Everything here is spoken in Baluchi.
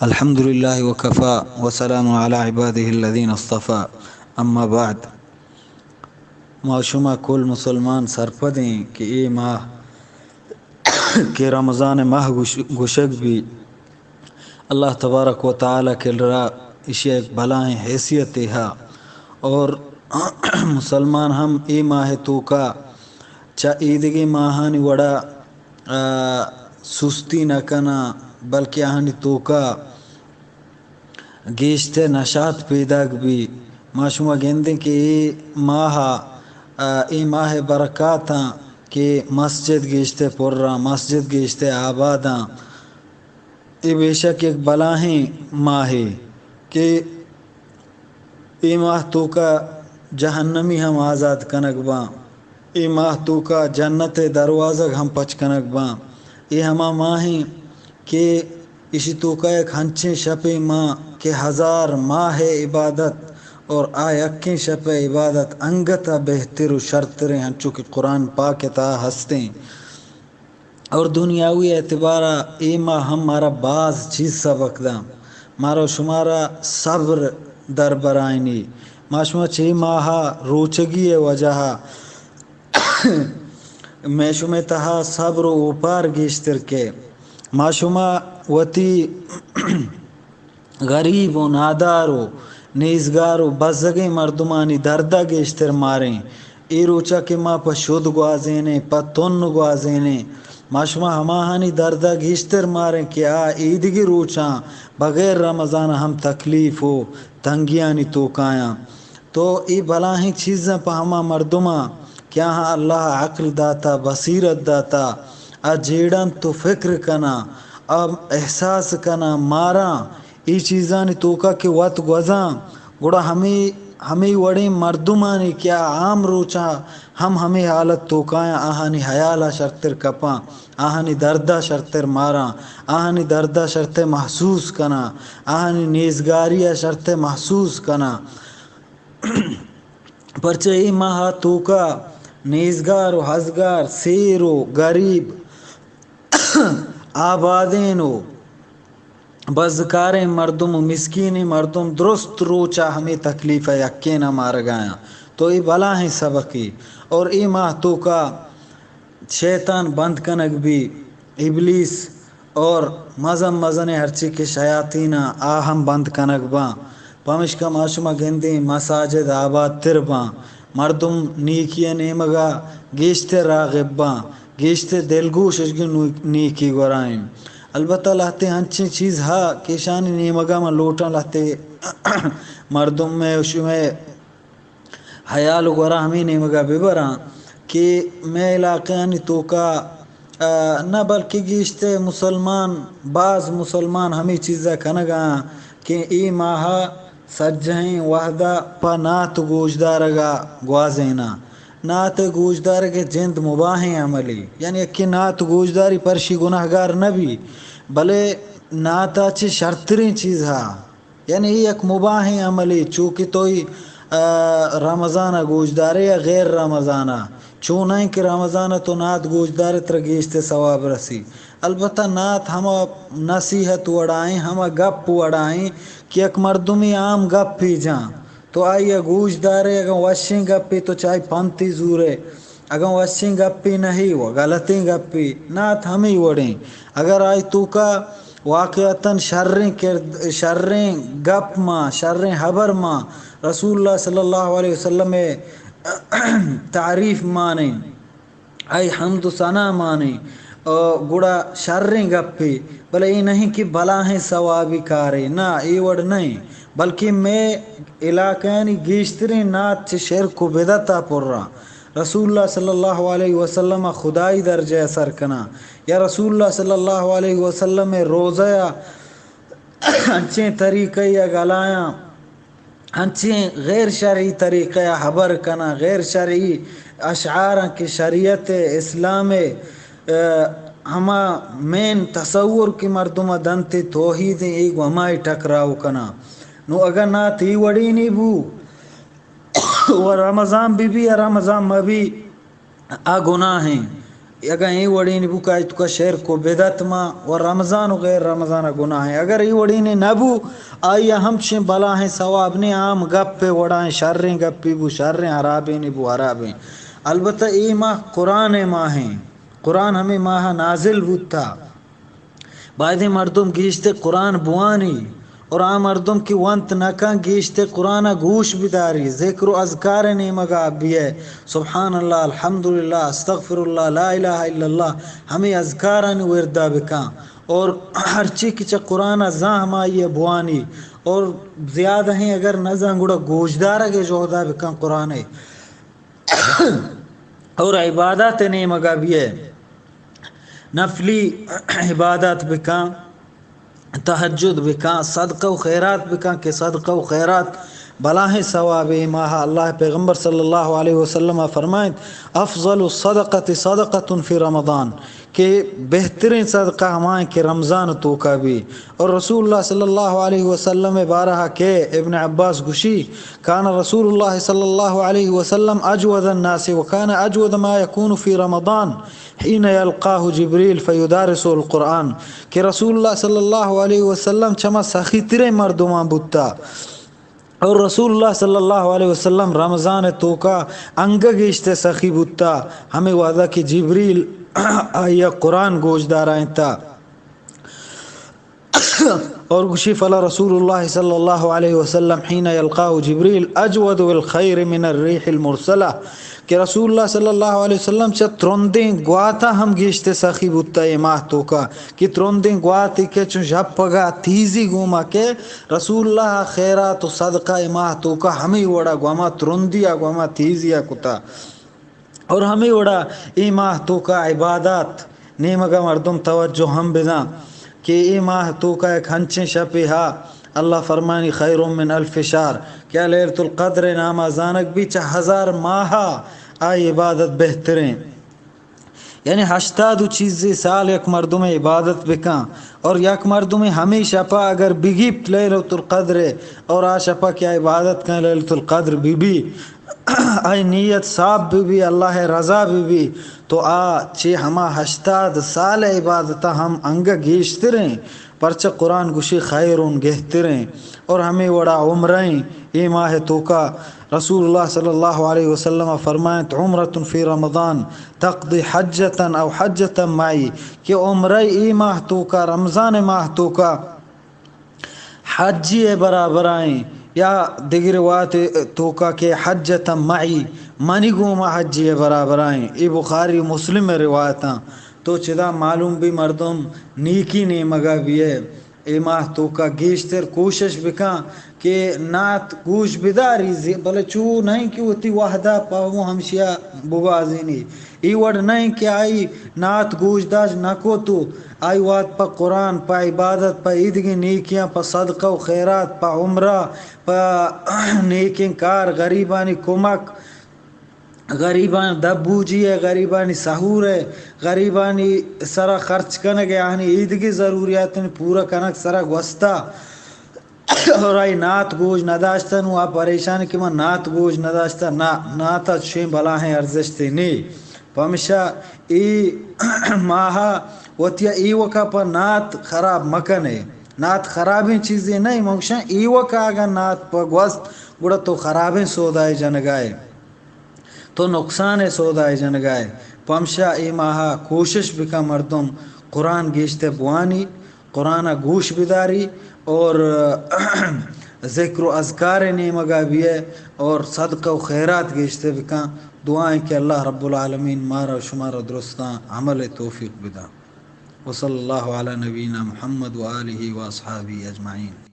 الحمد لله وكفى وسلام على عباده الذين اصطفى، اما بعد. ما شما کل مسلمان سرپدیں کہ اے ماہ کہ رمضان ماہ گوش-، گوشگ بی، اللہ تبارک و تعالی کلرا اشی ایک بلاہیں حیثیتے ہا، اور مسلمان ہم اے ماہ توکا چہ ایدگہ ماہانی وڑا، آ، سستی نہ کناں، بلکہ آہانی توکا گیشتر نشاط پیداک بی۔ ما شما گندیں کہ اے ماہ، آ، اے ماہ برکاتاں کہ مسجد گیشتر پراں، مسجد گیشتر آباداں۔ اے بے شک یک بلاہیں ماہے کہ اے ماہ توکا جہنمی ہم آزاد کنگ باں، اے ماہ توکا جنت ءِ دروازگ ہم پچ کنگ باں۔ اے ہما ماہیں کہ اشی توکا یک ہنچیں شپے ماں کہ ہزار ماہ ءِ عبادت اور آ یکیں شپ ءِ عبادت انگت ءَ بہتر و شرتریں، ہنچو کہ قرآن پاک ءِ تہا ہستیں۔ اور دنیاوی اعتبارا اے ماہ ہم مارا باز چیز سبق داں۔ مارا و شمارا صبر دربرائینی۔ ما شما چہ اے ماہا روچگی ءِ وجہا مئے شمئے تہا صبر و اوپار گیشتر کئے۔ ما شما وتی غریب و نادار و نیزگار و بزگیں مردمانی دردا گیشتر ماریں۔ اے روچا کہ ما پہ شد گوازینیں، پہ تن گوازینیں، ما شما ہماہانی دردا گیشتر ماریں کہ آ ایدگہ روچاں بغیر رمضان ہم تکلیف و تنگیانی توکایاں۔ تو اے بلاہیں چیزاں پہ ہما مردماں کہ آہاں اللہ عقل داتا، بصیرت داتا، آ جیڑنت و فکر کناں، آ احساس کناں، ماراں، اے چیزانی توکا کہ وت گوزاں، گڑا ہمے، ہمے وڑیں مردمانی کہ آ عام روچاں ہم ہمے حالت توکایاں، آہانی حیالا شرتر کپاں، آہانی دردا شرتر ماراں، آہانی دردا شرتر محسوس کناں، آہانی نیزگاریا شرتر محسوس کناں۔ پرچہ اے ماہ ءِ توکا نیزگار و ہزگار، سیر و گریب، آبادین و بزکاریں مردم و مسکینیں مردم درست روچا ہمے تکلیف ءَ یکین ءَ مارگایاں۔ تو اے بلاہیں سبقے۔ اور اے ماہ توکا شیطان بند کنگ بی، ابلیس اور مزن مزنیں ہرچی کہ شیاطیناں آ ہم بند کنگ باں۔ پمشکا ما شما گندیں مساجد آباد تر باں، مردم نیکی ءِ نیمگا گیشتر راغب باں، گیشتر دلگوش اشگی نو-، نیکی گورائیں۔ البتہ لہتے ہنچیں چیز ہا کہ اشانی نیمگا من لوٹاں لہتے مردم مئے شمئے حیال و گورا ہمے نیمگا ببراں کہ مئے علاقہانی توکا، آ، نہ بلکہ گیشتر مسلمان، باز مسلمان ہمے چیزا کنگا آں کہ اے ماہا سجہیں وہدا پہ نعت گوشدارگا گوازیناں۔ نعت گوشدارگ جند مباہیں عملے، یعنی یکے نعت گوشداری پرشی گناہگار نہ بی، بلے نعتا چہ شرتریں چیز ہا۔ یعنی اے یک مباہیں عملے، چو کہ تو، آ، رمضان ءَ گوشدارے یا غیر رمضان ءَ، چو نہ کہ رمضان ءَ تو نعت گوشدارے ترا گیشتر ثواب رسی۔ البتہ نعت ہما نصیحت وڑائیں، ہما گپ وڑائیں کہ یک مردمے عام گپے جاں، تو آئی ءَ گوشدارے، اگاں وشیں گپے تو چائی پنتے زورے، اگاں وشیں گپے نہ ای و غلطیں گپے، نعت ہمے وڑیں۔ اگر آئی توکا واقعتاً شریں کرد-، شریں گپ ما، شریں حبر ما، رسول اللہ صلی اللہ علیہ وسلم ءِ تعریف مانیں، آئی حمد و ثنا مانیں، آ، گڑا شریں گپے، بلے اے نہیں کہ بلاہیں ثوابی کارے، نہ، اے وڑ نہیں، بلکہ مئے علاقہانی گیشتریں نعت چہ شرک و بدعتا پراں۔ رسول اللہ صلی اللہ علیہ وسلم ءَ خدائی درجہ ءَ سر کناں، یا رسول اللہ صلی اللہ علیہ وسلم ءِ روضہ ءَ انچیں طریقہ ءَ گلایاں، انچیں غیر شرعی طریقہ ءَ حبر کناں، غیر شرعی اشعاراں کہ شریعت اسلام ءِ، آ، ہما مین تصور کہ مردم ءَ دنت توحید ایں، اے گوں ہمائی ٹکراؤ کناں۔ نو اگاں نعت اے وڑینی بو، و رمضان بہ بی یا رمضان مہ بی، آ گناہ ایں۔ اگاں اے وڑیں بو کہ آئی توکا شرک و بدعت ما و رمضان و غیر رمضان گناہ ہیں۔ اگر اے وڑیں نہ بو، آئی ہمچیں بلاہیں ثواب نے، عام گپ وڑائیں، شریں گپی بو شریں، حرابیں بو حرابیں۔ البتہ اے ماہ قرآن ماہ ہیں، قرآن ہمیں ماہ نازل بوتا۔ بایدیں مردم گیشتر قرآن بوانی، اور آ مردم کہ ونت نہ کن گیشتر قرآن گوش بداری، ذکر و اذکار نیمگا بیئے، سبحان اللہ، الحمدللہ، استغفر اللہ، لا الہ الا اللہ، ہمیں اذکارانی وردا بکن۔ اور ہرچی کہ چہ قرآن زان ہمائی بوانی، اور زیادہ ہیں اگر نہ زان گڑا گوشدارگ جہدا بکن قرآن۔ اور عبادات نیمگا بیئے، نفلی عبادات بکن، تہجد بکن، صدقہ و خیرات بکن کہ صدقہ و خیرات بلاہیں ثوابے۔ ماہ اللہ پیغمبر صلی اللہ علیہ وسلم فرمائیں، افضل الصدقۃ صدقۃ فی رمضان، کہ بہتریں صدقہ ہمائیں کہ رمضان توکا بی۔ اور رسول اللہ صلی اللہ علیہ وسلم بارہ کہ ابن عباس گشی، کان رسول اللہ صلی اللہ علیہ وسلم اجود الناس وکان اجود ما یکون فی رمضان حین یلقاہ جبریل فیدارس القرآن، کہ رسول اللہ صلی اللہ علیہ وسلم چما سخی تریں مردمان بوتا، اور رسول اللہ صلی اللہ علیہ وسلم رمضان توکا انگہ گیشتر سخی بوتا، ہمیں وعدہ کہ جبریل آئی قرآن گوش دارائیں تا۔ اور گوشی، فلا رسول اللہ صلی اللہ علیہ وسلم حین یلقاہ جبریل اجود بالخیر من الریح المرسلہ، کہ رسول اللہ صلی اللہ علیہ وسلم چہ ترندیں گواتا ہم گیشتر سخی بوتا اے ماہ توکا، کہ ترندیں گواتے کہ چون ژپگا تیزی گوما کہ رسول اللہ خیرات و صدقہ اے ماہ توکا ہمیں وڑا گوما ترندیا گوما تیزیا کتا۔ اور ہمیں وڑا اے ماہ توکا عبادات نیمگا مردم توجہ ہم بزاں کہ اے ماہ توکا یک ہنچیں شپے ہا، اللہ فرمانی خیر من الف شہر، کہ لیلۃ القدر ناما زانگ بی چہ ہزار ماہ آئی عبادت بہتریں۔ یعنی ہشتاد و چیزے سال یک مردم عبادت بکن اور یک مردم ہمیں شپا اگر بگیپت لیلۃ القدر اور آ شپا کہ عبادت کن لیلۃ القدر بی بی، آئی نیت صاف بہ بی، اللہ رضا بہ بی، تو آ چہ ہما ہشتاد سال عبادتا ہم انگہ گیشتریں، پرچہ قرآن گوشی خیرون گہتریں۔ اور ہمیں وڑا عمریں، اے ماہ توکا رسول اللہ صلی اللہ علیہ وسلم فرمائیں، عمرۃ فی رمضان تقضی حجۃ او حجۃ معی، کہ عمرہ اے ماہ توکا، رمضان ماہ توکا، حجی ء برابرائیں، یا دگہ روایت توکا کہ حجۃ معی، منی گوما حجی ء برابرائیں۔ اے بخاری و مسلم ء روایتاں۔ تو چدا معلوم بی مردم نیکی نیمگا بیئے، اے ماہ توکا گیشتر کوشش بکن کہ نعت گوش بداری، زی-، بلے چو نہیں کہ وتی وحدہ پہ ہمشیا بگوازینی۔ اے وڑ نہ انت کہ آئی نعت گوش داشت نہ کت و آئی وات پہ قرآن، پہ عبادت، پہ ایدگہ نیکیاں، پہ صدقہ و خیرات، پہ عمرہ، پہ نیکیں کار، غریبانی کمک، غریبان دبوجی ء، غریبانی سحور ء، غریبانی سرا خرچ کنگ ء، آہانی ایدگہ ضروریاتانی پورا کنگ سرا گوستا۔ اور آئی نعت گوش نداشتہ، نوں آ پریشان کہ من نعت گوش نداشتہ۔ نہ، نعت ء چشیں بلاہیں ارزشتے نی۔ پمشا اے ماہ ء وتی ء ایوک ء پہ نعت خراب مکن ئے۔ نعت خرابیں چیزے نہ، من گوشاں ایوک ء اگاں نعت پہ گوست گڑا تو خرابیں سودائے جنگائے۔ تو نقصان ء سودا ء جنگا ئے۔ پمشا اے ماہ ء کوشش بکن مردم قرآن گیشتر بوانی، قرآن ء گوش بداری اور ذکر و اذکار ء نیمگا بیئے اور صدقہ و خیرات گیشتر بکن۔ دعا ایں کہ اللہ رب العالمین مارا و شمارا درستاں عمل ء توفیق بداں۔ وصلی اللہ علی نبینا محمد و آلہ و اصحابہ اجمعین۔